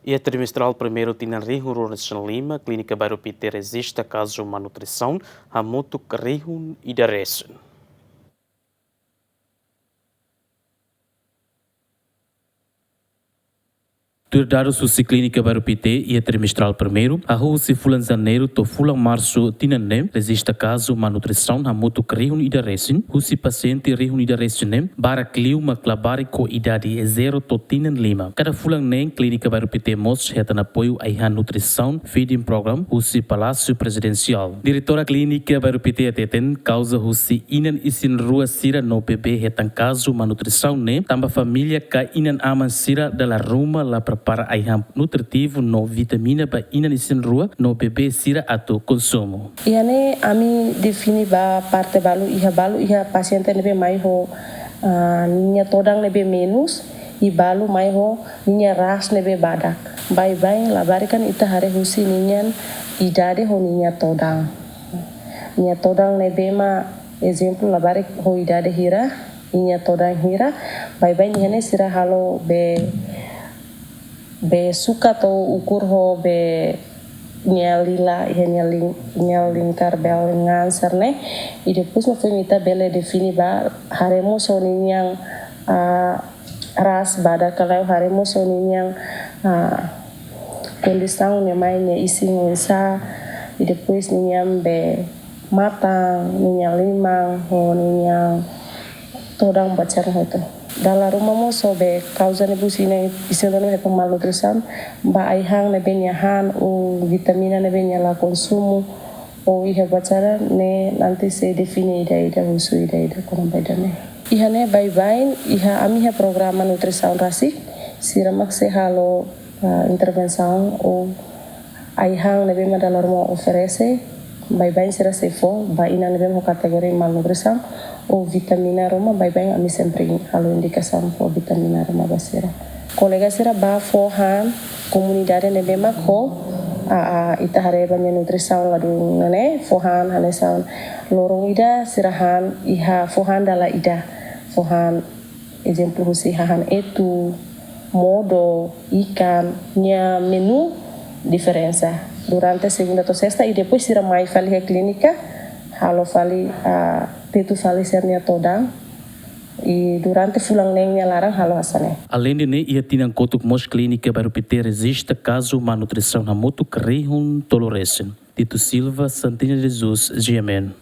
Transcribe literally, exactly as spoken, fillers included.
Iha trimestrál primeiru tinan rihun rua resin lima, Klínika Bairru Pité rejista kazu malnutrisaun hamutuk rihun ida resin. Tuir dadus husi Klínika Bairru Pité, iha trimestrál primeiru, hahú husi fulan Janeiru to'o fulan Marsu tinan ne'e, rejista kazu malnutrisaun hamutuk rihun ida resin, husi pasiente rihun ida resin ne'e, barak liu mak labarik ho idade zero to'o tinan lima. Kada fulan neen, Klínika Bairru Pité mós hetan apoiu ai-han nutrisaun feeding program husi Palásiu Prezidensiál. Diretora Klínika Bairru Pité hateten, kauza husi inan isin-rua sira no bebé hetan kazu malnutrisaun ne'e, tanba família ka inan-aman sira dala ruma la prepara ai-han nutritivu no vitamina ba inan isin-rua no bebé sira atu konsumu. Iha ne'e ami define ba parte balu, iha balu, iha pasiente ne'ebé mai ho, ah, ninia todan ne'ebé menus, i balu mai ho ninia ras ne'ebé badak. Baibain labarik kan ita haree husi ninia idade ho ninia todan. Ninia todan ne'ebé mak, ezemplu, labarik ho idade hira, ninia todan hira, baibain iha ne'e sira halo be, be sukat ou ukur ho be nia lila, iha nia lin-, nia lingkar bee lengan sira-ne'e. I depois mak foin ita bele define ba, haree mós ho ninia, ah, ras badak ka lae, haree mós ho ninia, ah, kondisaun nia mai nia isin oinsá, i depois ninia be matan, ninia liman, ho ninia todan buat sira-ne'e hotu. Dala ruma mós ho be kauza ne'ebé husi inan isin-rua ne'e hetan malnutrisaun, ba ai-han ne'ebé nia han, ou vitamina ne'ebé nia la konsumu, ou iha buat sira-ne'e nanti sei define ida-ida, husu ida-ida kona-ba ida-ne'e. Iha ne'e baibain, iha ami-nia programa nutrisaun rasik, sira mak sei halo, ah, intervensaun ou ai-han ne'ebé mak dala ruma oferese, baibain sira sei fó, ba inan ne'ebé mak ho kategoria malnutrisaun, ou vitamina ruma, baibain ami sempre halo indikasaun fó vitamina ruma ba sira. Kolega sira bá fó han komunidade ne'ebé mak ho, ah, ah, ita haree ba nia nutrisaun ladún ne'e, fó han hanesan loron ida sira han iha fó han dala ida, fó han ezemplu husi hahán etu, modo, ikan, nia menu diferensa. Durante segunda to'o sesta, i depois sira mai fali iha klínika, halo fali, ah, tetu fali sira-nia todan, i durante fulan neen nia laran halo hanesan ne'e. Aleinde ne'e, iha tinan kotuk mós Klínika Bairru Pité rejista kazu malnutrisaun hamutuk rihun tolu resin. Tito Silva, Santina de Jesus, G M N.